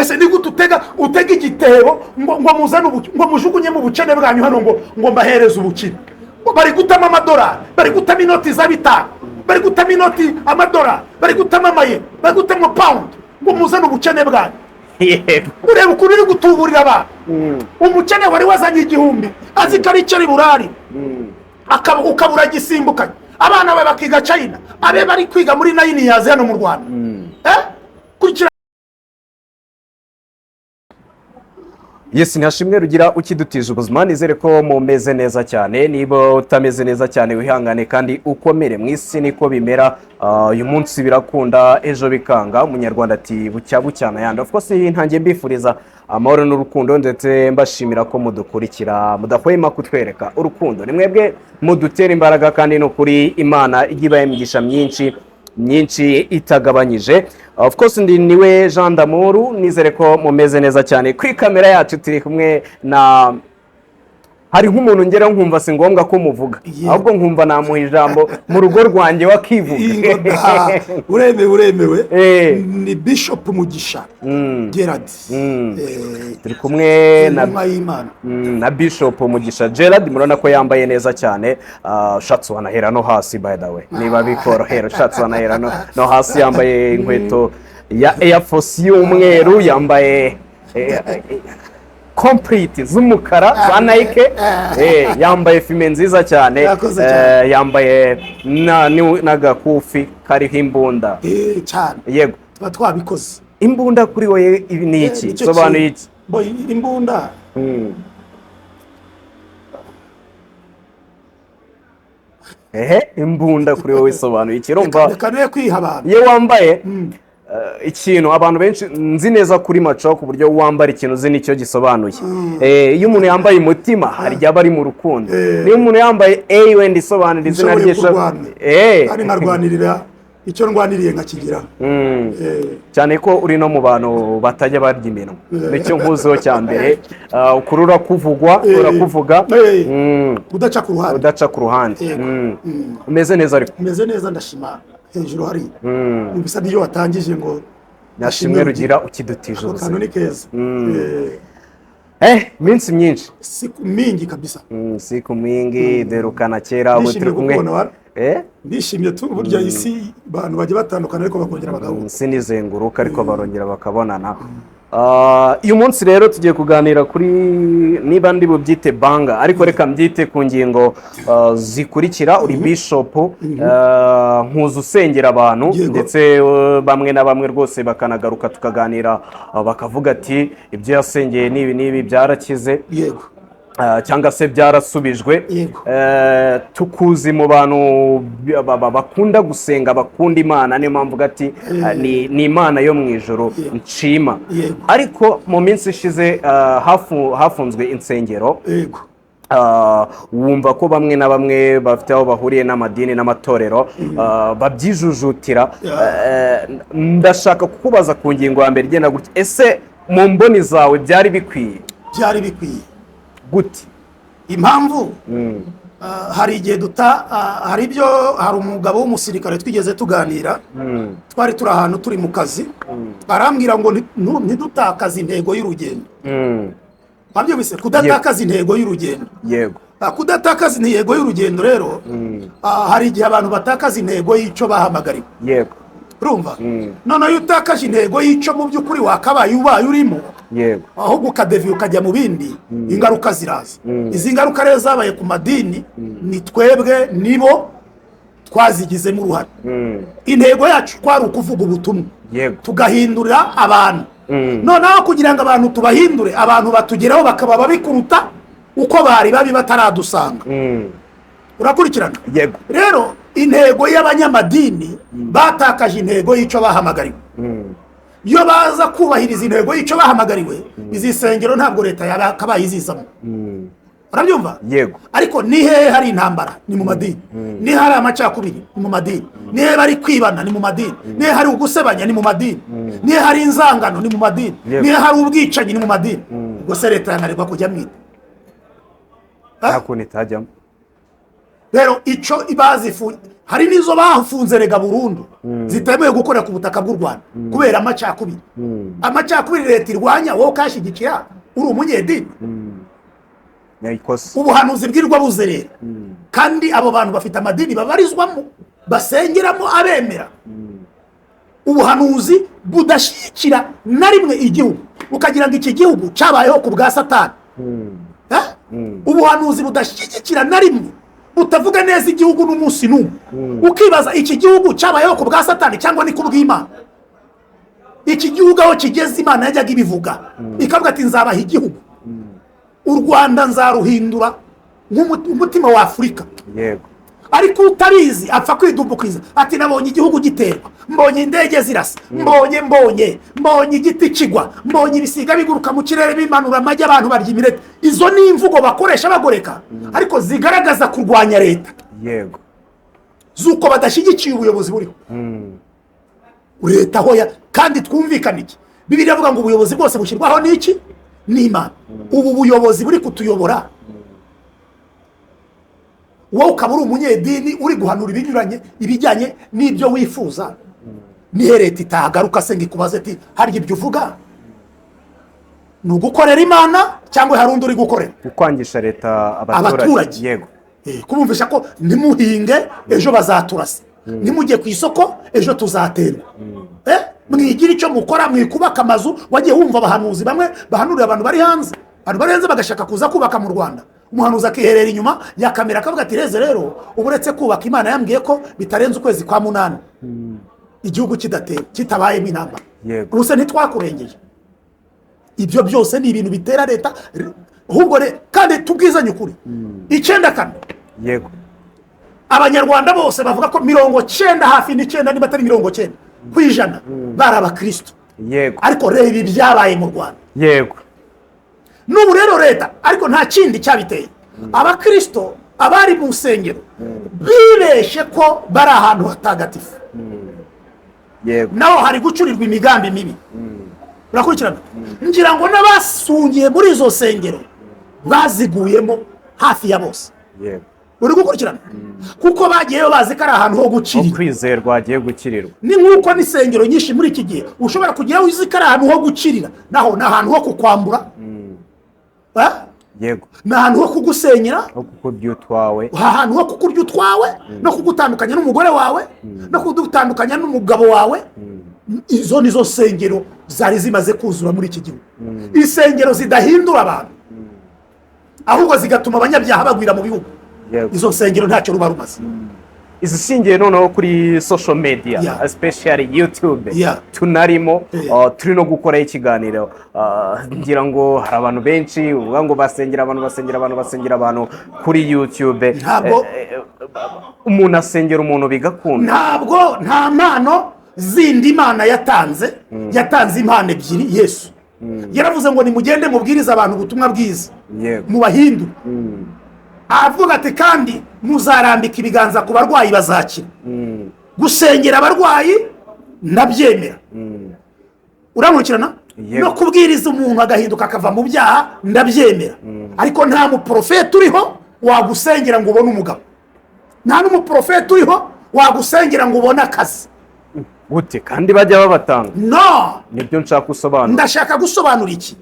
Ese ni gute utega igitebo ngo muzane ngo mujugunye mu bukene bwanyu hano ngo mbahereze ubukire? Bari gutama amadolari, bari gutama inoti za 5, bari gutama inoti amadolari, bari gutama amayero, bari gutama pound, ngo muzane ubukene bwanyu. Ureba ukuntu uri gutuburira abantu. Umukene wari wazanye 1000 azi ko ari icyo ari burari, ukabura gisimbukanye. Abana be bakiga China, abe bari kwiga muri 9 years hano mu Rwanda. Kurikira. Yes, ntashimwe Rugira ukidutije ubuzima. Nizere ko mumeze neza cyane. Niba utameze neza cyane wihangane kandi ukomere. Mu isi niko bimera. Uyu munsi birakunda, ejo bikanga. Umunyarwanda ati bucya bucyana yandi. Of course ntangiye mbifuriza amahoro n'urukundo, ndetse mbashimira ko mudukurikira mudahwema kutwereka urukundo. Ni mwebwe mudutera imbaraga, kandi ni ukuri Imana ijya ibaha imigisha myinshi myinshi itagabanyije. Of course ndi niwe Jean D'amour, nizere ko mumeze neza cyane. Kuri kamera yacu turi kumwe na, hari nk'umuntu ngera nkumva si ngombwa ko muvuga, ahubwo nkumva namuha ijambo mu rugo rwanjye wakivuga. Uremewe, uremewe. Ni Bishop Mugisha Gerard. Turi kumwe na y'Imana. Na Bishop Mugisha Gerard, murabona ko yambaye neza cyane. Ushatse wanahera no hasi, by the way, niba bikorohera ushatse wanahera no hasi. Yambaye inkweto ya Air Force y'umweru, yambaye complete z'umukara za Nike, yambaye fime nziza cyane, yambaye n'agakufi kariho imbunda. Cyane. Yego. Tuba twabikoze. Imbunda kuri wowe ibi ni iki? Sobanuye iki? Imbunda Imbunda kuri wowe isobanuye iki? Urumva reka niwe kwiha abantu. Iyo wambaye ikintu, abantu benshi nzi neza kuri maco, ku buryo wambara ikintu uzi nicyo gisobanuye. Iyo umuntu yambaye umutima hari igihe aba ari mu rukundo. Niyo umuntu yambaye A wenda isobanura izina rye, kandi nkarwanirira icyo ndwaniriye nkakigira. Cyane ko uri no mu bantu batajya barya iminwa, nicyo nkuziho cya mbere. Ukuri urakuvugwa, urakuvuga. Udaca ku ruhande. Udaca ku ruhande. Umeze neza ariko? Umeze neza, ndashima. Hejuru hari bisa n'ibyo watangije ngo Nashimwe Rugira ukidutije ubuzima. Ni keza. Iminsi myinshi. Siku mingi kabisa. Siku mingi, derukana kera ubu turi kumwe. Ndishimye tu, burya isi abantu bajya batandukana ariko bakongera bagahura. Isi nizenguruka ariko barongera bakabonana. Uyu munsi rero tugiye kuganira kuri, niba ndi bubyite banga, ariko reka mbyite ku ngingo zikurikira. Uri bishop, nkuza usengera abantu, ndetse bamwe na bamwe rwose bakanagaruka tukaganira, bakavuga ati ibyo yasengeye n'ibi n'ibi byarakize. Yego. Cyangwa se byarasubijwe. Tukuzi mu bantu bakunda gusenga, bakunda Imana, niyo mpamvu ati ni Imana yo mu ijoro nshima. Ariko mu minsi ishize hafunzwe insengero. Wumva ko bamwe na bamwe bafite aho bahuriye n'amadini n'amatorero babyijujutira. Ndashaka kukubaza ku ngingo ya mbere igenda gutya: ese mu mboni zawe byari bikwiye? Byari bikwiye. Gute? Impamvu, hari igihe duta, hari ibyo, hari umugabo w'umusirikare twigeze tuganira, twari turi ahantu turi mu kazi, arambwira ngo ntidutakaze intego y'urugendo. Wabyumvise? Kudatakaza intego y'urugendo. Yego. Kudatakaza intego y'urugendo rero, hari igihe abantu batakaza intego y'icyo bahamagariwe. Yego. Urumva, noneho iyo utakaje intego y'icyo mu by'ukuri wakabaye ubaye urimo, yego, ahubwo ukadeviye ukajya mu bindi, ingaruka ziraza. Izi ngaruka rero zabaye ku madini, ni twebwe nibo twazigizemo uruhare. Intego yacu kwari ukuvuga ubutumwa, yego, tugahindurira abantu. Noneho kugira ngo abantu tubahindure, abantu batugeraho bakaba babi kuruta uko bari babi bataradusanga. Urakurikirana? Yego. Rero intego y'abanyamadini, batakaje intego y'icyo bahamagariwe. Iyo baza kubahiriza intego y'icyo bahamagariwe, izi nsengero ntabwo leta yakabaye izizamo. Urabyumva? Yego. Ariko ni hehe hari intambara? Ni mu madini. Ni hari amacakubiri? Ni mu madini. Ni hehe bari kwibana? Ni mu madini. Ni hehe hari ugusebanya? Ni mu madini. Ni hehe hari inzangano? Ni mu madini. Ni hehe hari ubwicanyi? Ni mu madini. Ubwo se leta yananirwa kujya mwita? Nta kuntu itajyamo. Rero icyo bazifu, hari n'izo bafunze rega burundu, zitemewe gukorera ku butaka bw'u Rwanda kubera amacakubiri. Amacakubiri leta irwanya, wowe ukayashyigikira uri umunyedini. Ni ikosa. Ubuhanuzi bwirwa buzerera, kandi abo bantu bafite amadini babarizwamo, basengeramo, abemera ubuhanuzi budashyigikira na rimwe igihugu, ukagira ngo iki gihugu cyabayeho ku bwa Satani. Eh? Ubuhanuzi budashyigikira na rimwe, butavuga neza igihugu n'umunsi n'umwe, ukibaza iki gihugu cyabayeho ku bwa Satani cyangwa ni ku bw'Imana? Iki gihugu aho kigeze, Imana yajyaga ibivuga, ikavuga ati: "Nzabaha igihugu, u Rwanda nzaruhindura nk'umutima wa Afurika." Ariko utabizi apfa kwidumbukiza ati: "Nabonye igihugu giterwa, mbonye indege zirasa, mbonye igiti kigwa, mbonye ibisiga biguruka mu kirere bimanura amagi, abantu barya imireti." Izo ni imvugo bakoresha bagoreka, ariko zigaragaza kurwanya leta, z'uko badashyigikiye ubuyobozi buriho, leta hoya. Kandi twumvikane iki: Bibiliya avuga ngo ubuyobozi bwose bushyirwaho n'iki? N'Imana. Ubu buyobozi buri kutuyobora, wowe ukaba uri umunyedini uri guhanura ibinyuranye, ibijyanye n'ibyo wifuza, nihe leta itahagaruka se ngo ikubaze ati: "Harya ibyo uvuga ni ugukorera Imana cyangwa hari undi uri gukorera?" Kwangisha leta abaturage. Abaturage. Kubumvisha ko ntimuhinge, ejo bazaturasa, ntimujye ku isoko, ejo tuzaterwa. Mwigire icyo mukora, mwikubaka amazu. Wagiye wumva abahanuzi bamwe bahanurira abantu bari hanze, abantu bari hanze bagashaka kuza kubaka mu Rwanda, umuhanuzi akiherera inyuma ya kamera akavuga ati: "Reze rero ubu uretse kubaka, Imana yambwiye ko bitarenze ukwezi kwa munani igihugu kidatera, kitabayemo intambara." Ubu se ntitwakurengeye? Ibyo byose ni ibintu bitera leta ahubwo kandi tubwizanye ukuri, 94, Abanyarwanda bose bavuga ko 90 hafi n'icyenda, niba atari 90%, bari abakristo. Ariko reba ibi byabaye mu Rwanda. N'ubu rero leta, ariko nta kindi cyabiteye, abakristo abari mu nsengero bibeshe ko bari ahantu hatagatifu, naho hari gucurirwa imigambi mibi. Urakurikirana? Ngira ngo n'abasungiye muri izo nsengero baziguyemo hafi ya bose. Uri gukurikirana? Kuko bagiyeyo bazi ko ari ahantu ho ho gukirira. Kwizerwa, hagiye gukirirwa. Ni nk'uko n'isengero nyinshi muri iki gihe ushobora kugeraho uzi ko ari ahantu ho gukirira, naho ni ahantu ho kukwambura. Eh? Ni ahantu ho kugusenyera. Ho kukurya utwawe. Ahantu ho kukurya utwawe no kugutandukanya n'umugore wawe no kugutandukanya n'umugabo wawe. Izo nizo nsengero zari zimaze kuzura muri iki gihugu, insengero zidahindura abantu, ahubwo zigatuma abanyabyaha bagwira mu bihugu. Izo nsengero ntacyo ruba rumaze. Izishingiye noneho kuri social media, especially YouTube, tunarimo, turi no gukoraho ikiganiro. Ngira ngo hari abantu benshi uvuga ngo basengera abantu, basengera abantu, basengera abantu kuri YouTube. Umuntu asengera umuntu bigakunda? Ntabwo, nta mpano zindi Imana yatanze. Yatanze impano ebyiri. Yesu yaravuze ngo: "Nimugende mubwirize abantu ubutumwa bwiza, mubahindure." Avuga ati: "Kandi muzarambika ibiganza ku barwayi bazakira." Gusengera abarwayi ndabyemera, urankurikirana? Yego. No kubwiriza umuntu agahinduka akava mu byaha ndabyemera, ariko nta muporofeti uriho wagusengera ngo ubone umugabo, nta n'umuporofeti uriho wagusengera ngo ubone akazi. Gute kandi bajya babatanga? No. Nibyo nshaka gusobanura. Ndashaka gusobanura iki: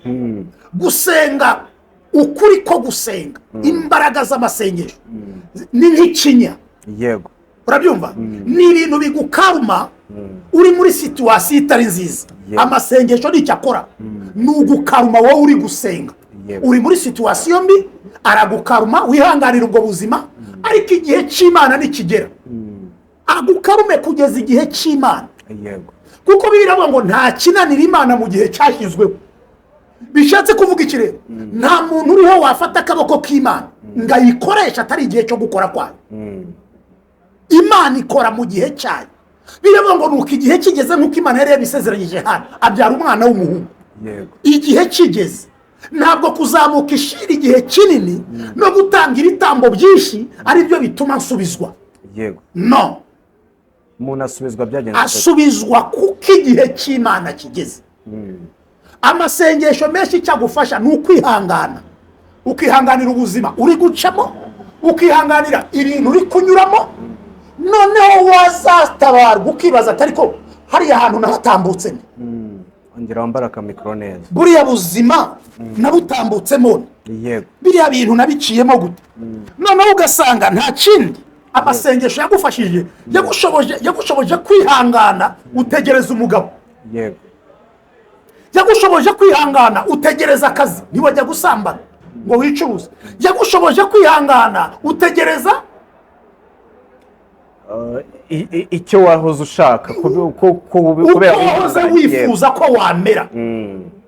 gusenga, ukuri ko gusenga, imbaraga z'amasengesho ni nk'ikinya. Urabyumva? Ni ibintu bigukaruma uri muri situation itari nziza. Amasengesho ni icyo akora, ni ugukaruma wowe uri gusenga. Uri muri situation mbi, aragukaruma, wihanganira ubwo buzima, ariko igihe cy'Imana nikigera agukarume kugeza igihe cy'Imana. Kuko Bibiliya iravuga ngo nta kinanira Imana mu gihe cyashyizweho. Bishatse kuvuga iki rero? Nta muntu uriho wafata akaboko k'Imana ngo ayikoreshe atari igihe cyo gukora kwayo. Imana ikora mu gihe cyayo. Biravuga ngo nuko igihe kigeze, nk'uko Imana yari yabisezeranyije hano, abyara umwana w'umuhungu. Igihe kigeze, ntabwo kuzamuka ishira igihe kinini no gutanga ibitambo byinshi ari byo bituma nsubizwa. No. Umuntu asubizwa byagenze gute? Asubizwa kuko igihe cy'Imana kigeze. Amasengesho menshi icyo agufasha ni ukwihangana, ukihanganira ubuzima uri gucamo. Ukihanganira ibintu uri kunyuramo, noneho wazatabarwa ukibaza ati: "Ariko hariya hantu nahatambutse nte?" Ongera wambara akamikoro neza. Buriya buzima nabutambutsemo nte? Biriya bintu nabiciyemo gute? Noneho ugasanga nta kindi amasengesho yagufashije, yagushoboje kwihangana utegereza umugabo, yagushoboje kwihangana utegereza akazi, ntiwajya gusambana ngo wicuruze, yagushoboje kwihangana utegereza Icyo wahoze ushaka uko kubera wahoze wihanganye. wifuza ko wamera.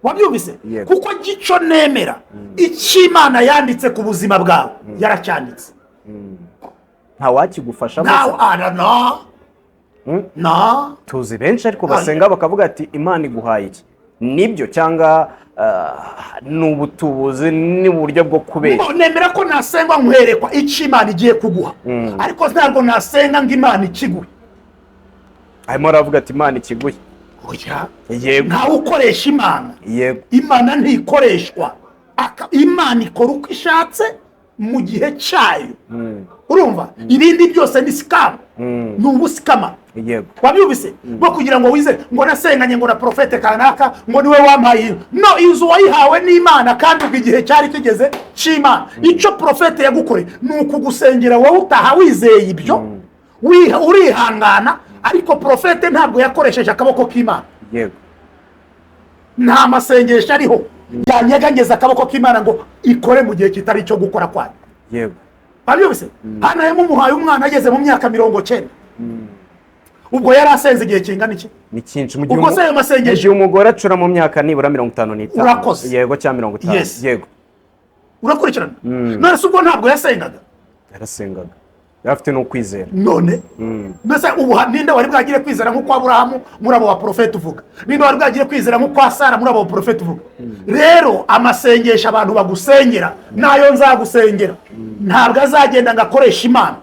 Wabyumvise? Yego. Kuko gico nemera icyo Imana yanditse ku buzima bwawe, yaracyanditse. Nta wakigufasha. Nawe ara no no. Tuzi benshi ariko basenga bakavuga ati: "Imana iguhaye iki?" Nibyo cyangwa ni ubutubuzi, ni uburyo bwo kubeshya? No, nemera ko nasenga nkwerekwa icyo Imana igiye kuguha, ariko ntabwo nasenga ngo Imana ikiguhe. Arimo aravuga ati: "Imana ikiguhe." Oya. Yego. Ntawe ukoresha Imana. Imana ntikoreshwa. Imana ikora uko ishatse mu gihe cyayo. Urumva, ibindi byose ni scam, ni ubuscammer. Wabyumvise? Bwo kugira ngo wize ngo nasenganye ngo na prophète kanaka, ngo niwe wampaye iyi no inzu. Wayihawe n'Imana, kandi ubwo igihe cyari kigeze cy'Imana. Icyo prophète yagukoreye ni ukugusengera, wowe utaha wizeye ibyo, urihangana, ariko prophète ntabwo yakoresheje akaboko k'Imana. Nta masengesho ariho yanyeganyeza akaboko k'Imana ngo ikore mu gihe kitari icyo gukora kwayo. Wabyumvise? Hano yamuhaye umwana ageze mu myaka 90. Ubwo yari asenze igihe kingana iki? Ni cyinshi mu gihe Ubwo se ayo mu masengesho gihe umugore acura mu myaka nibura 55. Urakoze. Yego, cyangwa 50. Yes. Yego. Urakurikirana? None se ubwo ntabwo yasengaga? Yarasengaga, yari afite n'ukwizera. None mbese ubu ninde wari bwagire kwizera nk'uko Aburahamu muri abo baporofeti uvuga? Ninde wari bwagire kwizera nk'uko Sara muri abo baporofeti uvuga? Rero amasengesho abantu bagusengera n'ayo nzagusengera ntabwo azagenda ngo akoreshe Imana,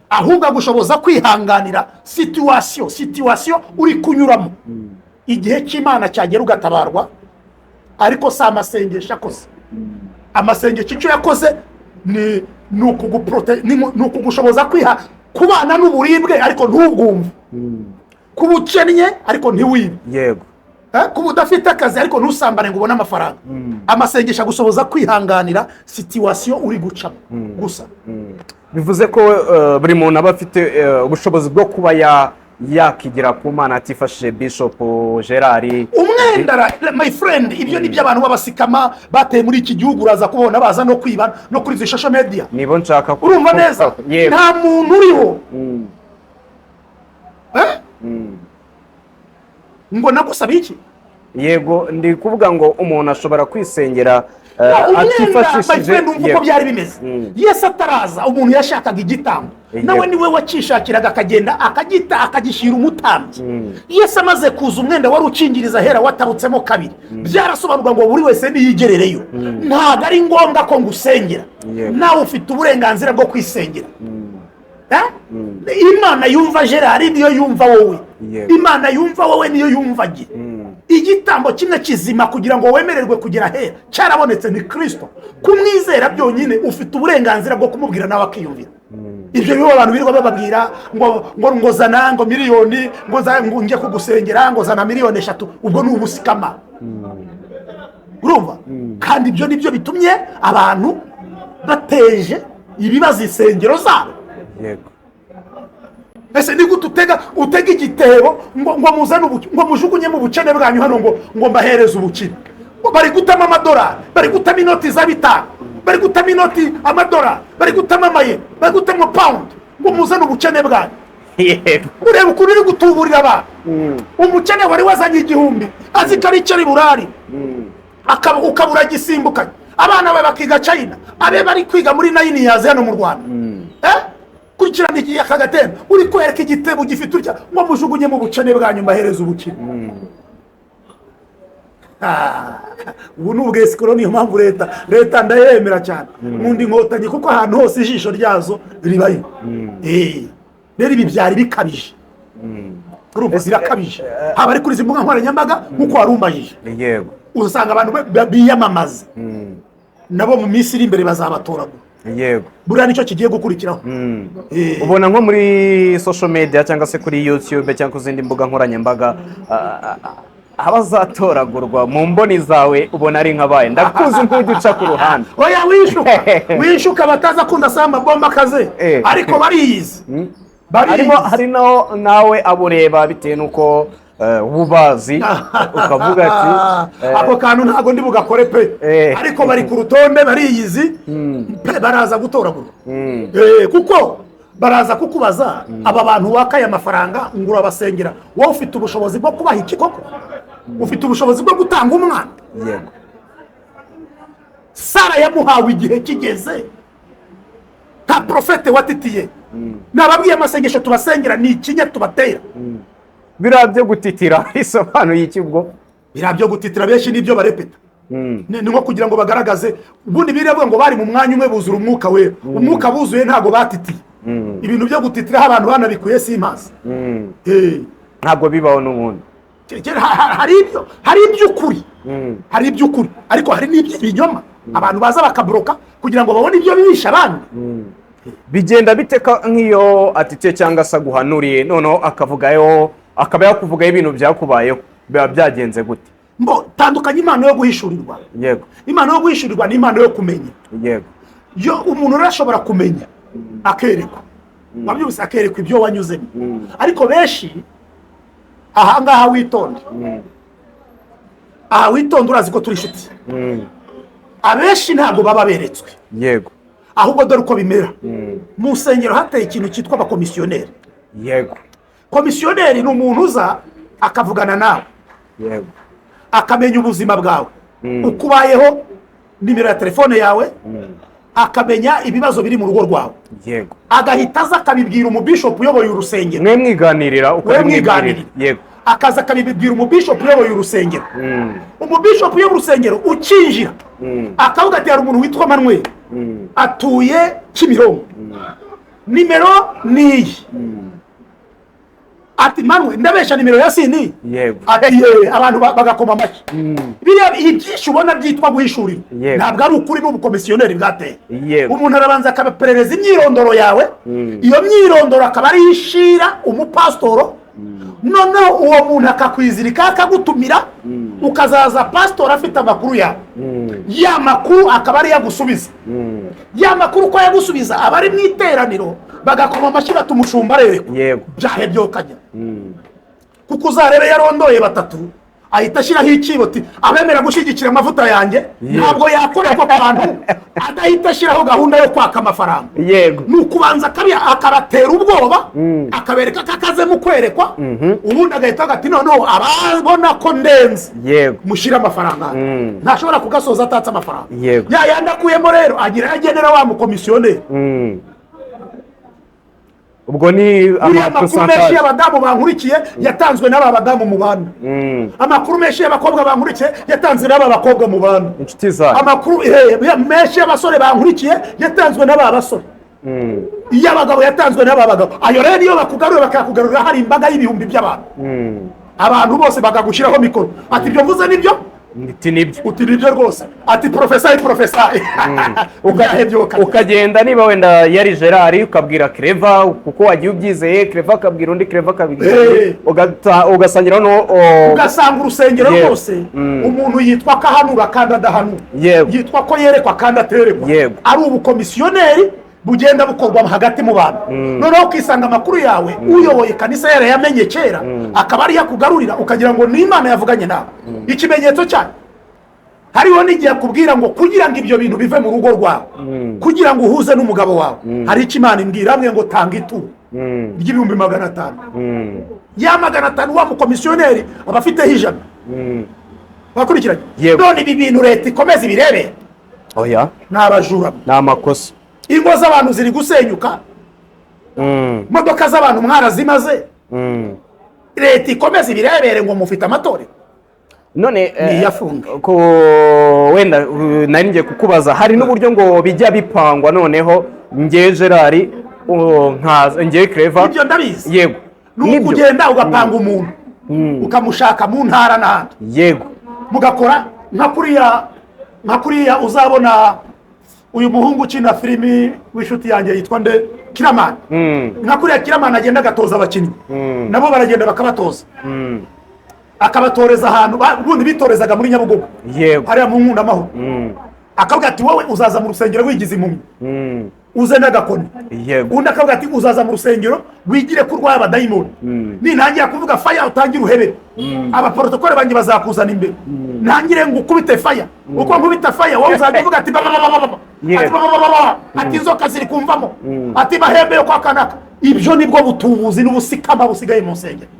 ahubwo agushoboza kwihanganira situation uri kunyuramo, igihe cy'Imana cyagera ugatabarwa. Ariko si amasengesho akoze. Amasengesho icyo yakoze ni ukugushoboza kwiha kubana n'uburibwe ariko ntubwumve, kuba ukennye ariko ntiwibe, kuba udafite akazi ariko ntusambane ngo ubone amafaranga. Amasengesho agushoboza kwihanganira situation uri gucamo gusa. Bivuze ko buri muntu aba afite ubushobozi bwo kuba yakigira ku Mana atifashishije Bishop Gerard? Umwenda my friend, ibyo ni byo abantu b'abascammer bateye muri iki gihugu. Uraza kubona baza no kwiba no kuri izi social media. Nibo nshaka Urumva neza? Yego. Nta muntu uriho. Eh? Ngo nagusaba iki? Yego, ndi kuvuga ngo umuntu ashobora kwisengera Umwenda, my atifashishije friend, umva uko byari bimeze. Yesu ataraza, umuntu yashakaga igitambo, nawe niwe wakishakiraga, akagenda akagita, akagishyira umutambyi. Yesu amaze kuza, umwenda wari ukingiriza ahera watabutsemo kabiri. Byarasobanurwa ngo buri wese niyigerereyo. Ntabwo ari ngombwa ko ngusengera. Nawe ufite uburenganzira bwo kwisengera. Eh? Imana yumva Gerard niyo yumva wowe. Imana yumva wowe niyo yumva jye. Igitambo kimwe kizima kugira ngo wemererwe kugera ahera cyarabonetse, ni Kirisito. Kumwizera byonyine, ufite uburenganzira bwo kumubwira nawe akiyumvira. Ibyo bibo abantu birirwa bababwira ngo zana ngo miliyoni, ngo njye kugusengera, ngo zana miliyoni 3, ubwo ni ubuscammer. Urumva? Kandi ibyo nibyo bitumye abantu bateje ibibazo insengero zabo. Ese ni gute utega igitebo ngo muzane ngo mujugunye mu bukene bwanyu hano ngo mbahereze ubukire? Ngo bari gutamo amadolari, bari gutamo inoti za bitanu, bari gutamo inoti amadolari, bari gutamo amayero, bari gutamo pound, ngo muzane ubukene bwanyu. Ureba ukuntu uri gutuburira abantu. Umukene wari wazanye 1000 azi ko ari icyo ari burari, ukabura gisimbukanye, abana be bakiga China, abe bari kwiga muri nine years hano mu Rwanda. Eh? Kurikirana iki aka gatembo uri kwereka igitebo gifite utya ngo mujugunye mu bukene bwanyu mbahereze ubukire. Ah, ubu ni ubwesikoro. Niyo mpamvu leta ndayemera cyane, nkunda Inkotanyi, kuko ahantu hose ijisho ryazo ribayo. Rero ibi byari bikabije. Urumva, birakabije, haba ari kuri izi mbuga nkoranyambaga nk'uko wari umbajije. Usanga abantu biyamamaza nabo mu minsi iri imbere bazabatoragura. Yego. Buriya nicyo kigiye gukurikiraho. Ubona nko muri social media cyangwa se kuri YouTube cyangwa ku zindi mbuga nkoranyambaga, abazatoragurwa mu mboni zawe ubona ari nkabaye? Ndakuzi nk'ujya uca ku ruhande. Oya, wishuka, wishuka, bataza kunda saba amabomba akaze. Ariko bariyizi. Harimo Bariyizi. Hari naho nawe abureba bitewe n'uko uba ubazi, ukavuga ati Ako kantu ntabwo ndi bugakore pe. Ariko bari ku rutonde, bariyizi pe, baraza gutoragurwa. Kuko baraza kukubaza: aba bantu wakaye amafaranga ngo urabasengera, wowe ufite ubushobozi bwo kubaha iki koko? Ufite ubushobozi bwo gutanga umwana? Sara yamuhawe igihe kigeze, nta porofete watitiye. Nababwiye, amasengesho tubasengera ni ikinya tubatera. Biriya byo gutitira bisobanuye iki ubwo? Biriya byo gutitira, benshi nibyo barepeta. Ni nko kugira ngo bagaragaze. Ubundi biriya ngo bari mu mwanya umwe buzura umwuka wera. Umwuka buzuye, ntabwo batitiye. Ibintu byo gutitiraho abantu banabikuye simpazi. Ntabwo bibaho n'ubundi. Hari ibyo, hari iby'ukuri, hari iby'ukuri, ariko hari n'iby'ibinyoma abantu baza bakaburoka kugira ngo babone ibyo bibisha abandi. Bigenda bite nk'iyo atitiye cyangwa se aguhanuriye, noneho akavugayo, akaba yakuvugaho ibintu byakubayeho, biba byagenze gute? Mbo tandukanye impano yo guhishurirwa. Impano yo guhishurirwa ni impano yo kumenya. Yo umuntu rero ashobora kumenya akerekwa, wabyumvise, akerekwa ibyo wanyuzemo. Ariko benshi ahangaha, witonde, aha witonde, urazi ko turi inshuti. Abenshi ntabwo baba beretswe. Ahubwo dore uko bimera: mu nsengero hateye ikintu cyitwa abakomisiyoneri. Komisiyoneri ni umuntu uza akavugana nawe, akamenya ubuzima bwawe, uko ubayeho, nimero ya telefone yawe, akamenya ibibazo biri mu rugo rwawe, agahita aza akabibwira umubishopu uyoboye urusengero. Mwe mwiganirira We ukabimwibwirira. mwiganirira. Akaza akabibwira umubishopu uyoboye urusengero. Umubishopu uyoboye urusengero ukinjira akavuga ati: "Hari umuntu witwa Manuel, atuye Kimironko, nimero ni iyi." Ati: "Manuel, ndabesha, nimero ya sini?" Ati: "Ye." Abantu bagakoma amashyi. Biriya ibyinshi ubona byitwa guhishurira ntabwo ari ukuri, n'ubukomisiyoneri bwateye. Umuntu arabanza akabaperereza imyirondoro yawe, iyo myirondoro akaba ariyo ishira umupasitoro, noneho uwo muntu akakwizirika, akagutumira, ukazaza pasitori afite amakuru yawe. Ya makuru akaba ariyo agusubiza. Ya makuru uko yagusubiza, aba ari mu iteraniro bagakoma amashyi bati: "Umushumba arerekwa." Byahebye ukajya, kuko uzarebe yarondoye batatu, ahita ashyiraho icyibo ati: "Abemera gushyigikira amavuta yanjye." Ntabwo yakora ako kantu adahita ashyiraho gahunda yo kwaka amafaranga. Ni ukubanza akabatera ubwoba, akabereka ko akaze mu kwerekwa, ubundi agahita avuga ati: "Noneho ababona ko ndenze, mushyire amafaranga." Ntashobora kugasoza atatse amafaranga. Ya yandi akuyemo rero agira ayo agenera wa mukomisiyoneri. Ubwo ni Buriya amakuru menshi ama pourcentage. y'abadamu bankurikiye yatanzwe n'aba badamu mu bana. Amakuru menshi y'abakobwa bankurikiye yatanzwe n'aba bakobwa mu bana. Inshuti zanyu. Amakuru menshi y'abasore bankurikiye yatanzwe n'aba basore. Iy'abagabo yatanzwe n'aba bagabo. Ayo rero iyo bakugaruye, bakakugarurira hari imbaga y'ibihumbi by'abantu, abantu bose bakagushyiraho mikoro ati: "Ibyo mvuze nibyo?" Iti: "Nibyo." Uti: "Nibyo rwose." Ati: "Prophesy, prophesy." Byahebye ukajya. Ukagenda, niba wenda yari Gerard, ukabwira Clever kuko wagiye ubyizeye, Clever akabwira undi, Clever akabwira undi, ugasangira no Ugasanga urusengero rwose, umuntu yitwa ko ahanura kandi adahanura, yitwa ko yerekwa kandi aterekwa. Ari ubukomisiyoneri bugenda bukorwa hagati mu bantu, noneho ukisanga amakuru yawe uyoboye kanisa yarayamenye kera, akaba ariyo akugarurira, ukagira ngo ni Imana yavuganye nawe. Ikimenyetso cyayo, hariho n'igihe akubwira ngo kugira ngo ibyo bintu bive mu rugo rwawe, kugira ngo uhuze n'umugabo wawe, hari icyo Imana imbwira hamwe ngo tanga ituro ry'ibihumbi 500. Ya 500, wa mukomisiyoneri aba afiteho 100. Wakurikiranye? Yego. None ibi bintu leta ikomeza ibirebera? Oya. Ni abajura. Ni amakosa. Ingo z'abantu ziri gusenyuka, imodoka z'abantu mwarazimaze. Leta ikomeza ibirebere ngo mufite amatorero? None Niyafunge. Ko wenda nari ngiye kukubaza, hari n'uburyo ngo bijya bipangwa, noneho ngewe Gerard, nkaza ngewe Clever. Ibyo ndabizi. Ni Nibyo. ukugenda ugapanga umuntu, ukamushaka mu ntara n'ahandi, mugakora nka kuriya uzabona. Uyu muhungu ukina filimi w'inshuti yanjye yitwa nde? Kiramani. Nka kuriya Kiramani agenda agatoza abakinnyi, nabo baragenda bakabatoza, akabatoreza ahantu ubundi bitorezaga muri Nyabugogo, hariya mu Nkundamahoro. Akavuga ati: "Wowe uzaza mu rusengero wigize impumyi, uze n'agakoni." Undi akavuga ati: "Uzaza mu rusengero wigire ko urwaye abadayimoni, nintangira kuvuga fire utangire uhebere, abaporotokole banjye bazakuzana imbere, ntangire ngo ukubite fire. Uko nkubita fire, wowe uzajya uvuga ati bababababa, ati bababababa, ati inzoka ziri kumvamo, ati mahembe yo kwa kanaka." Ibyo nibwo butubuzi n'ubusikama busigaye mu nsengero.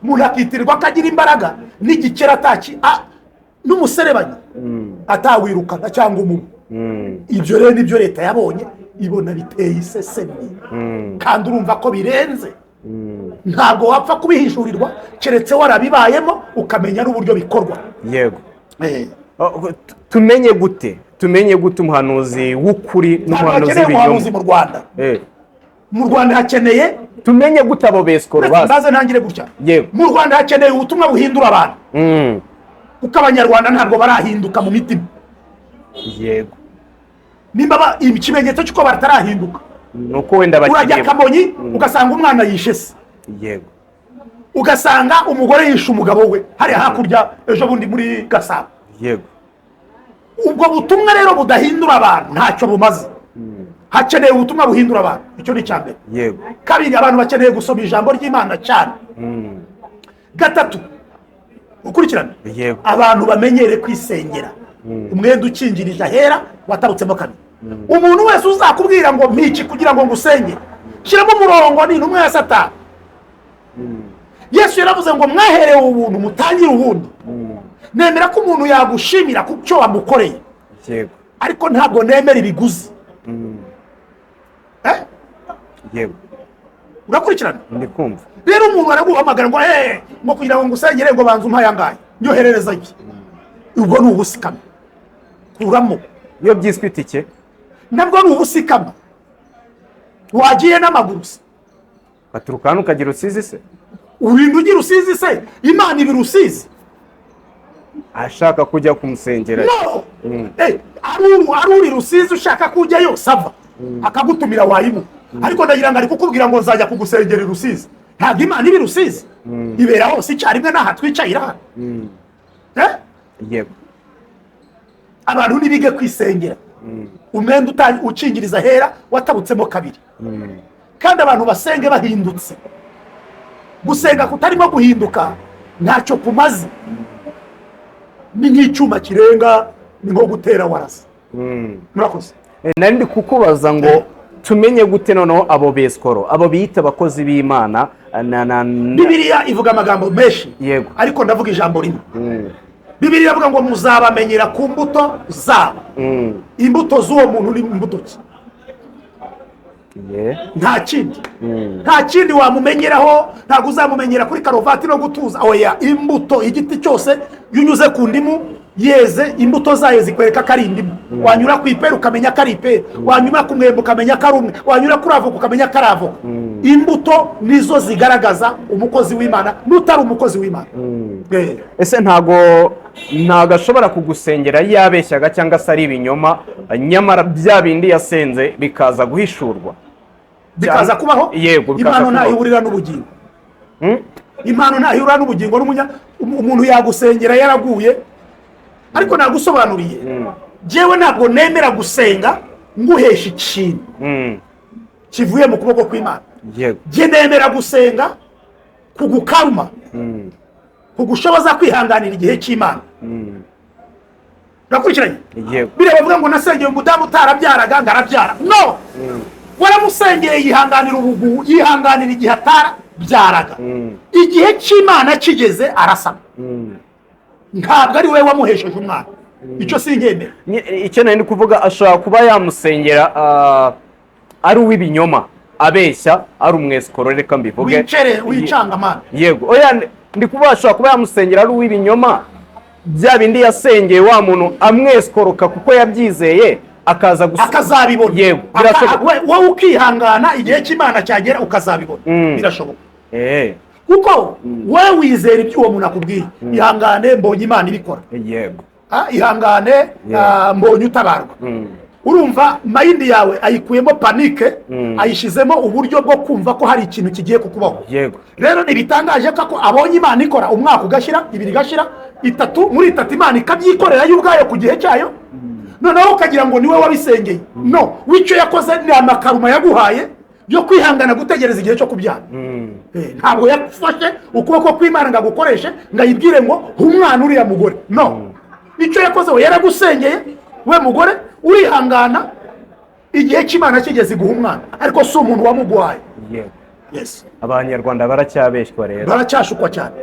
Umuntu akitirirwa ko agira imbaraga n'igikera ataki n'umuserebanyi atawirukana cyangwa umubu. Ibyo rero nibyo leta yabonye, ibona biteye isesemi. Kandi urumva ko birenze, ntabwo wapfa kubihishurirwa keretse warabibayemo, ukamenya n'uburyo bikorwa. Oh, tumenye gute umuhanuzi w'ukuri Ntabwo n'umuhanuzi hakeneye umuhanuzi w'ibinyoma? mu Rwanda. Mu Rwanda hakeneye Tumenye gute abo besikoro basi? Mbaze ntangire gutya. Mu Rwanda hakeneye ubutumwa buhindura abantu, kuko Abanyarwanda ntabwo barahinduka mu mitima. Nimba ikimenyetso cy'uko batarahinduka, Ni uko wenda urajya bakiriye. Kamonyi ugasanga umwana yishe se, ugasanga umugore yishe umugabo we hariya hakurya ejo bundi muri Gasabo. Ubwo butumwa rero budahindura abantu ntacyo bumaze. Hakeneye ubutumwa buhindura abantu, icyo ni icya mbere. Kabiri, abantu bakeneye gusoma ijambo ry'Imana cyane. Gatatu, ukurikirane, abantu bamenyere kwisengera. Umwenda ukingirije ahera watabutsemo kabiri. Umuntu wese uzakubwira ngo mpiki kugira ngo ngusenge, shyiramo umurongo, ni intumwa ya Satani. Yesu yaravuze ngo: "Mwaherewe ubuntu, mutangire ubundi." Nemera ko umuntu yagushimira ku cyo wamukoreye, ariko ntabwo nemera ibiguzi. Eh? Urakurikirana? Ndi kumva. Rero umuntu araguhamagara ngo ngo kugira ngo ngusengere, ngo banza umpaye angahe, nyoherereza iki. Ubwo ni ubusikama, kuramo. Iyo byiswe itike? Nabwo ni ubusikama. Wagiye n'amaguru se? Ugaturuka hano ukagira Rusizi se? Urinda ugira Rusizi se? Imana iba Rusizi? Ashaka kujya kumusengera. No. Ari uri Rusizi ushaka kujyayo, ça va, akagutumira wayimu. Ariko ndagira ngo ari kukubwira ngo nzajya kugusengera i Rusizi. Ntabwo Imana iba i Rusizi, ibera hose icyarimwe n'aha twicaye hano. Eh? Yego. Abantu ntibige kwisengera. Umwenda ukingiriza ahera watabutsemo kabiri. Kandi abantu basenge bahindutse. Gusenga kutarimo guhinduka ntacyo kumaze, ni nk'icyuma kirenga, ni nko gutera warasa. Murakoze. Nari ndi kukubaza ngo tumenye gute noneho abo besikoro, abo biyita abakozi b'Imana Bibiliya ivuga amagambo menshi, ariko ndavuga ijambo rimwe. Bibiliya iravuga ngo: "Muzabamenyera ku mbuto zabo." Imbuto z'uwo muntu ni imbuto ki? Nta kindi, nta kindi wamumenyeraho. Ntabwo uzamumenyera kuri karuvati no gutuza, oya. Imbuto, igiti cyose, iyo unyuze ku ndimu yeze, imbuto zayo zikwereka ko ari indimu. Wanyura ku ipera ukamenya ko ari ipera, wanyura ku mwembe ukamenya ko ari umwe, wanyura kuri avoka ukamenya ko ari avoka. Imbuto nizo zigaragaza umukozi w'Imana n'utari umukozi w'Imana. Ese ntago ashobora kugusengera yabeshyaga cyangwa se ari ibinyoma, nyamara bya bindi yasenze bikaza guhishurwa? Bikaza kubaho. Yego, bikaza Impano kubaho. ntaho ihurira n'ubugingo. Impano ntaho ihurira n'ubugingo. Umuntu yagusengera yaraguye, ariko nagusobanuriye, njyewe ntabwo nemera gusenga nguhesha ikintu kivuye mu kuboko kw'Imana. Njye nemera gusenga kugukaruma, kugushoboza kwihanganira igihe cy'Imana. Urakurikiranye? Yego. Biriya bavuga ngo nasengeye umudamu utarabyaraga ngo arabyara, no waramusengeye yihanganira ubugu, yihanganira igihe atarabyaraga. Igihe cy'Imana kigeze arasama. Ntabwo ari wowe wamuhesheje umwana, icyo sinkemera. Icyo nari ndi kuvuga, ashobora kuba yamusengera ari uw'ibinyoma, abeshya, ari umwesikoro, reka mbivuge. Wicere wicanga, mana. Yego, oya, ndi kuvuga ashobora kuba yamusengera ari uw'ibinyoma, bya bindi yasengeye wa muntu amwesikoroka kuko yabyizeye, akaza gusa Akazabibona. Yego, birashoboka. Wowe ukihangana, igihe cy'Imana cyagera ukazabibona. Birashoboka, kuko wowe wizera ibyo uwo muntu akubwiye: "Ihangane, mbonye Imana ibikora." "Ihangane, mbonye utabarwa." Urumva, mind yawe ayikuyemo panic, ayishyizemo uburyo bwo kumva ko hari ikintu kigiye kukubaho. Rero ntibitangaje ko abonye Imana ikora, umwaka ugashira, 2 igashira, 3, muri 3 Imana ikabyikorera yo ubwayo ku gihe cyayo, noneho ukagira ngo niwe wabisengeye. No w'icyo yakoze ni amakaruma yaguhaye yo kwihangana, gutegereza igihe cyo kubyara. Ntabwo yafashe ukuboko kw'Imana ngo agukoreshe, ngo ayibwire ngo umwana uriya mugore. No icyo yakoze, we yaragusengeye, we mugore, urihangana, igihe cy'Imana kigeze iguha umwana, ariko si umuntu wamuguhaye. Yes. Abanyarwanda baracyabeshywa rero. Baracyashukwa cyane.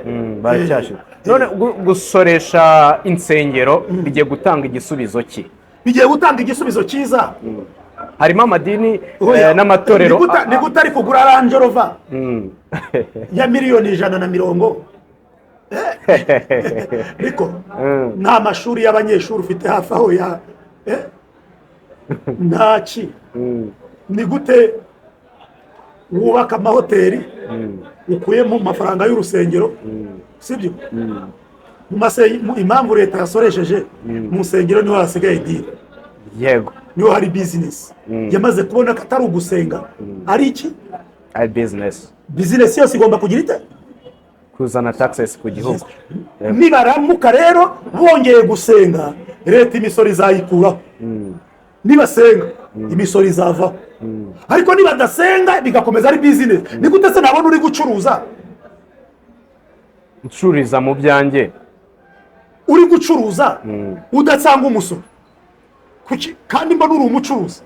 Baracyashukwa. None gusoresha insengero bigiye gutanga igisubizo ki? Bigiye gutanga igisubizo cyiza. Harimo amadini Oya. n'amatorero. Ni gute ari kugura Range Rover ya miliyoni 120? Ariko nta mashuri y'abanyeshuri ufite hafi aho ya nta ki. Ni gute wubaka amahoteli ukuyemo amafaranga y'urusengero? Sibyo? Impamvu leta yasoresheje mu nsengero, niho hasigaye deal, niho hari business. Yamaze kubona ko atari ugusenga, ari iki? Ari business. Business yose igomba kugira ite? Kuzana taxes ku gihugu. Yego. Nibaramuka rero bongeye gusenga, leta imisoro izayikuraho. Nibasenga, imisoro izavaho, ariko nibadasenga bigakomeza ari business, ni gute se nabona uri gucuruza? Ncururiza mu byanjye. Uri gucuruza udatanga umusoro. Kuki kandi mbona uri umucuruzi?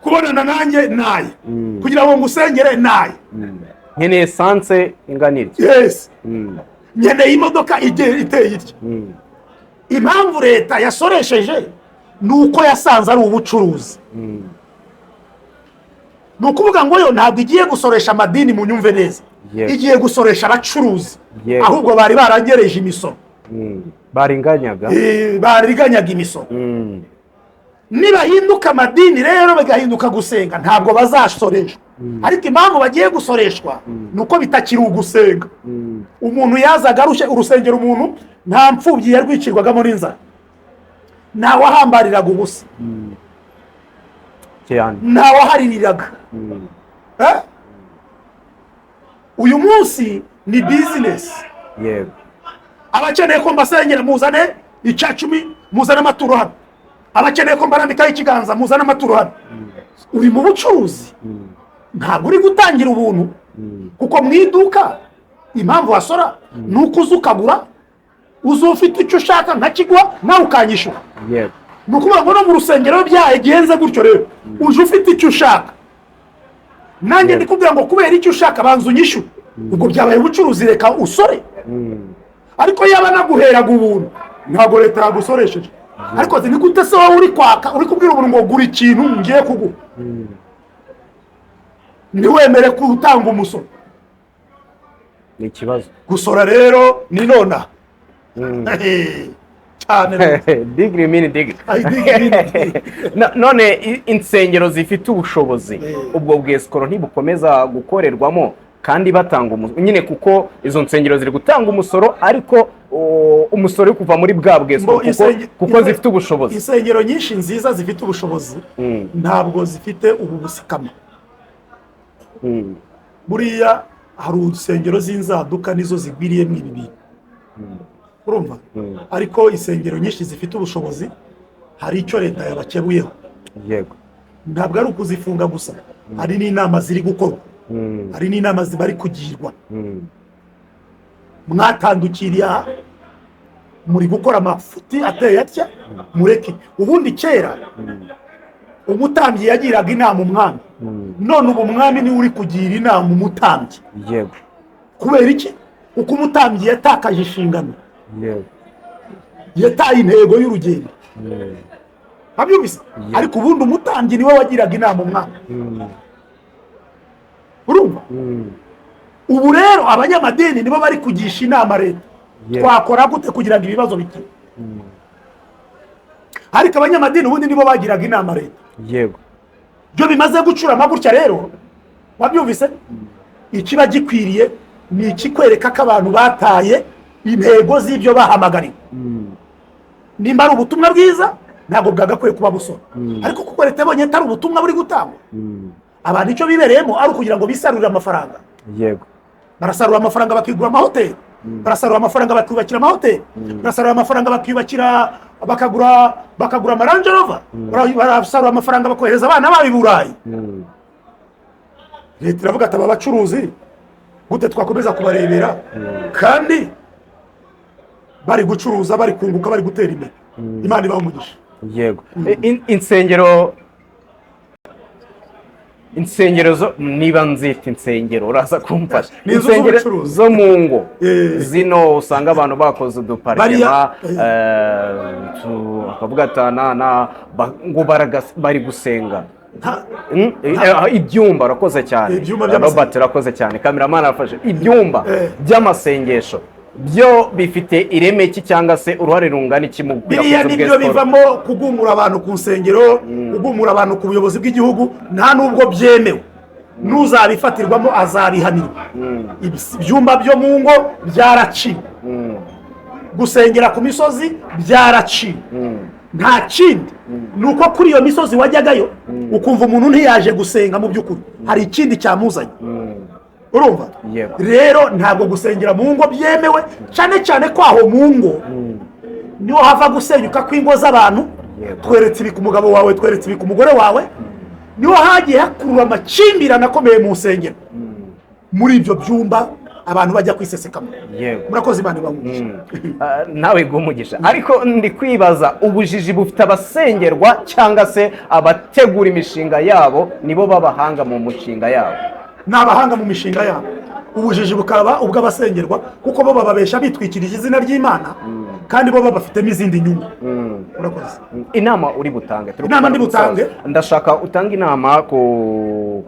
Kubonana nanjye naye kugira ngo ngusengere naye. Nkeneye essence ingana itya. Yes, nkeneye imodoka iteye itya. Impamvu leta yasoresheje ni uko yasanze ari ubucuruzi. Ni ukuvuga ngo yo ntabwo igiye gusoresha amadini, mu nyumve neza, igiye gusoresha abacuruzi. Ahubwo bari barangereje imisoro. Baringanyaga. Bariganyaga imisoro. Nibahinduka amadini rero, bagahinduka gusenga, ntabwo bazasoreshwa. Ariko impamvu bagiye gusoreshwa ni uko bitakiri ugusenga. Umuntu yazaga arushe urusengero, umuntu nta mfubyi yarwicirwagamo n'inzara, ntawahambariraga ubusa, ntawahaririraga. Eh? Uyu munsi ni business. Abakeneye ko mbasengera, muzane icya 10, muzane amaturo hano. Abakeneye ko mbarambikaho ikiganza, muzane amaturo hano. Uri mu bucuruzi, ntabwo uri gutangira ubuntu, kuko mu iduka impamvu wasora ni uko uza ukagura, uza ufite icyo ushaka nkakiguha, nawe ukanyishyura. Ni ukuvuga ngo no mu rusengero byagenze gutyo rero, uje ufite icyo ushaka, nanjye ndikubwira ngo kubera icyo ushaka banza unyishyure. Ubwo byabaye ubucuruzi, reka usore. Ariko yaba naguheraga ubuntu, ntabwo leta yagusoresheje. Ariko ni gute se wowe uri kwaka, uri kubwira umuntu ngo gura ikintu ngiye kuguha, ntiwemere gutanga umusoro? Ni ikibazo. Gusora rero ni nonaha cyane rwose. Digiri mini digiri. Ay, digiri mini digiri. None insengero zifite ubushobozi, ubwo bwesikoro ntibukomeza gukorerwamo kandi batanga umusoro nyine? Kuko izo nsengero ziri gutanga umusoro, ariko umusoro uri kuva muri bwa bwesikoro, Ngo kuko zifite ubushobozi. Insengero nyinshi nziza zifite ubushobozi ntabwo zifite ubu busikama. Buriya hari urusengero z'inzaduka, nizo zigwiriyemo ibi bintu, urumva? Ariko insengero nyinshi zifite ubushobozi hari icyo leta yabakebuyeho. Ntabwo ari ukuzifunga gusa, hari n'inama ziri gukorwa, hari n'inama bari kugirwa. Mwatandukiriye aha, muri gukora amafuti ateye atya, mureke. Ubundi kera umutambyi yagiraga inama umwami, none ubu umwami niwe uri kugira inama umutambyi. Kubera iki? Kuko umutambyi yatakaje inshingano, yataye intego y'urugendo. Abyumvise? Ariko ubundi umutambyi niwe wagiraga inama umwami, urumva? Ubu rero abanyamadini nibo bari kugisha inama leta, twakora gute kugira ngo ibibazo bikire? Ariko abanyamadini ubundi nibo bagiraga inama leta. Byo bimaze gucurama gutya rero, wabyumvise? Ikiba gikwiriye ni ikikwereka ko abantu bataye intego z'ibyo bahamagariwe. Nimba ari ubutumwa bwiza, Ntabwo bwagakwiye kuba busora, ariko kuko leta yabonye atari ubutumwa buri gutangwa, abantu icyo bibereyemo ari ukugira ngo bisarurire amafaranga. Barasarura amafaranga bakigura amahoteli, barasarura amafaranga bakiyubakira amahoteli, barasarura amafaranga bakiyubakira, bakagura ama Range Rover, barasarura amafaranga bakohereza abana babo i Burayi. Leta iravuga ati: "Aba bacuruzi gute twakomeza kubarebera kandi bari gucuruza, bari kunguka, bari gutera imbere?" Imana ibaha umugisha. Yego. Insengero zo, niba nzita insengero, uraza kumfasha. Ni inzu Insengero z'ubucuruzi. zo mu ngo, zino usanga abantu bakoze uduparikema, bakavuga ati na ngo bari gusenga. Ibyumba, urakoze cyane. Ibyumba by'amasengesho. Robert, urakoze cyane, cameraman arafashe. Ibyumba by'amasengesho byo bifite ireme ki cyangwa se uruhare rungana iki mu Biriya gukwirakwiza nibyo ubwesiporo? bivamo kugumura abantu ku nsengero, kugumura abantu ku buyobozi bw'igihugu. Nta nubwo byemewe, n'uzabifatirwamo azabihanirwa. Ibyumba byo mu ngo byaraciwe, gusengera ku misozi byaraciwe. Nta kindi, ni uko kuri iyo misozi wajyagayo ukumva umuntu ntiyaje gusenga, mu by'ukuri hari ikindi cyamuzanye, urumva? Yego. Rero ntabwo gusengera mu ngo byemewe, cyane cyane ko aho mu ngo niho hava gusenyuka kw'ingo z'abantu. Tweretse ibi ku mugabo wawe, tweretse ibi ku mugore wawe. Niho hagiye hakurura amakimbirane akomeye mu nsengero, muri ibyo byumba abantu bajya kwisesekamo. Murakoze, Imana ibahe. Ah, nawe guha. Ariko ndi kwibaza, ubujiji bufite abasengerwa cyangwa se abategura imishinga yabo nibo b'abahanga mu mishinga yabo? Ni abahanga mu mishinga yabo, ubujiji bukaba ubw'abasengerwa, kuko bo bababesha bitwikirije izina ry'Imana kandi bo babafitemo izindi nyungu. Murakoze. Inama uri butange? Turi Inama kugana ndi ku butange? musozo. Ndashaka utange inama ku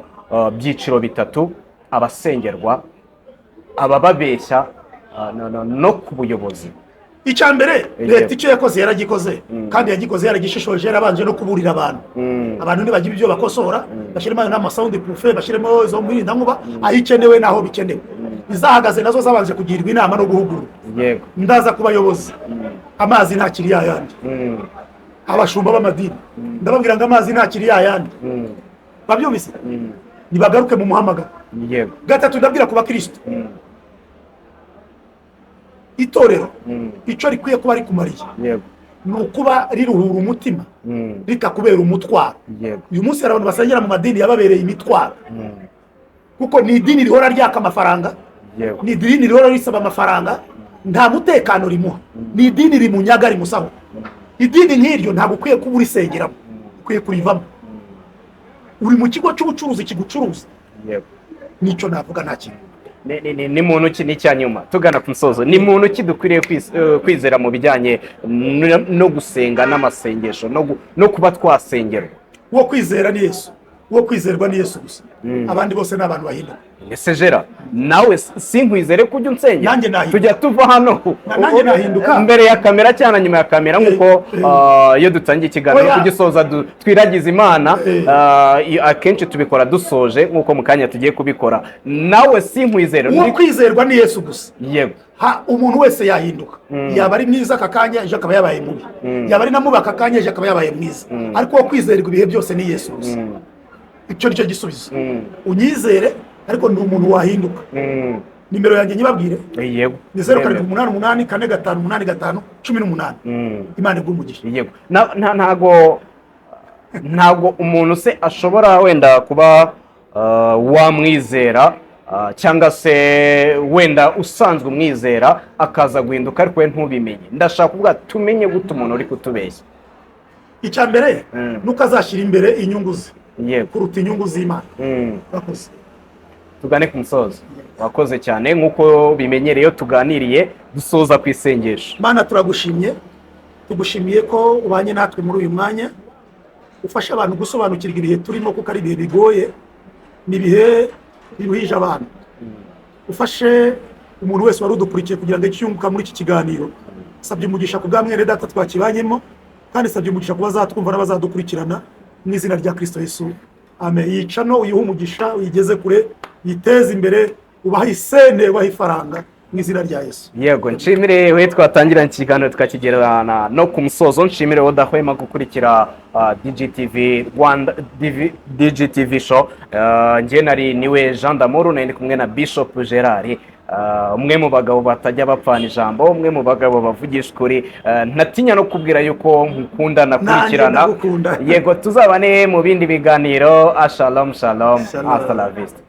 byiciro bitatu: abasengerwa, abababeshya, no ku buyobozi. Icya mbere, leta icyo yakoze yaragikoze, kandi yagikoze yaragishishoje, yarabanje no kuburira abantu. Abantu nibagira ibyo bakosora, bashyiremo n'ama sound proof, bashyiremo izo mirindankuba aho ikenewe n'aho bikenewe. Izahagaze nazo zabanje kugirwa inama no guhugurwa. Ndaza ku bayobozi: amazi ntakiri yayandi. Abashumba b'amadini, ndababwira ngo amazi ntakiri yayandi. Babyumvise, nibagaruke mu muhamagaro. Gatatu, ndabwira ku bakristo: itorero icyo rikwiye kuba rikumariye ni ukuba riruhura umutima, ritakubera umutwaro. Uyu munsi hari abantu basengera mu madini yababereye imitwaro, kuko ni idini rihora ryaka amafaranga, ni idini rihora risaba amafaranga, nta mutekano rimuha, ni idini rimunyaga, rimusaho. Idini nk'iryo ntabwo ukwiye kuba urisengeramo, ukwiye kurivamo. Uri mu kigo cy'ubucuruzi kigucuruza. Nicyo navuga, nta kintu. Ni muntu ki, n'icya nyuma tugana ku musozo, ni muntu ki dukwiriye kwizera mu bijyanye no gusenga n'amasengesho no kuba twasengerwa? Uwo kwizera ni Yesu, uwo kwizerwa ni Yesu gusa. Abandi bose ni abantu bahinduka. Ese Gera, nawe sinkwizere ko ujya unsengera? Nanjye nahinduka. Tujya tuva hano Nanjye nahinduka. mbere ya kamera cyangwa nyuma ya kamera, nk'uko iyo dutangiye ikiganiro Oya. kugisoza twiragiza Imana, akenshi tubikora dusoje, nk'uko mu kanya tugiye kubikora. Nawe sinkwizere. Uwo kwizerwa ni Yesu gusa. Ha, umuntu wese yahinduka. Yaba ari mwiza aka kanya, ejo akaba yabaye mubi. Yaba ari na mubi aka kanya, ejo akaba yabaye mwiza. Ariko uwo kwizerwa ibihe byose ni Yesu gusa. Icyo ni cyo gisubizo. Unyizere, ariko ni umuntu wahinduka. Nimero yanjye nyibabwire? Yego. Ni 0788458518. Imana iguhe umugisha. Yego. Ntago umuntu se ashobora wenda kuba wamwizera, cyangwa se wenda usanzwe umwizera akaza guhinduka ariko we ntubimenye? Ndashaka kuvuga tumenye gute umuntu uri kutubeshya? Icya mbere ni uko azashyira imbere inyungu ze kuruta inyungu z'Imana. Urakoze. Tugane ku musozo. Wakoze cyane. Nk'uko bimenyereye, iyo tuganiriye dusoza ku isengesho. Mana, turagushimye, tugushimiye ko ubanye natwe muri uyu mwanya, ufasha abantu gusobanukirwa ibihe turimo, kuko ari ibihe bigoye, ni ibihe biruhije abantu. Ufashe umuntu wese wari udukurikiye kugira ngo icyo yunguka muri iki kiganiro. Sabye umugisha ku bwa mwene data twakibanyemo, kandi sabye umugisha ku bazatwumva n'abazadukurikirana, mu izina rya Kristo Yesu, amen. Yica no uyihe umugisha, uyigeze kure, yiteze imbere, ubahe isene, ubahe ifaranga. Mu izina rya Yesu. Yego, nshimire we twatangiranye ikiganiro tukakigerana no ku musozo. Nshimire wowe udahwema gukurikira DGTV Rwanda, DV, DGTV show. Njye nari niwe Jean D'amour, nari ndi kumwe na Bishop Gerard, umwe mu bagabo batajya bapfana ijambo, umwe mu bagabo bavugisha ukuri. Ntatinya no kubwira yuko nkukunda, nakurikirana. Ndagukunda. Yego, tuzabane mu bindi biganiro. Shalom shalom. Shalom. Hasta la vista.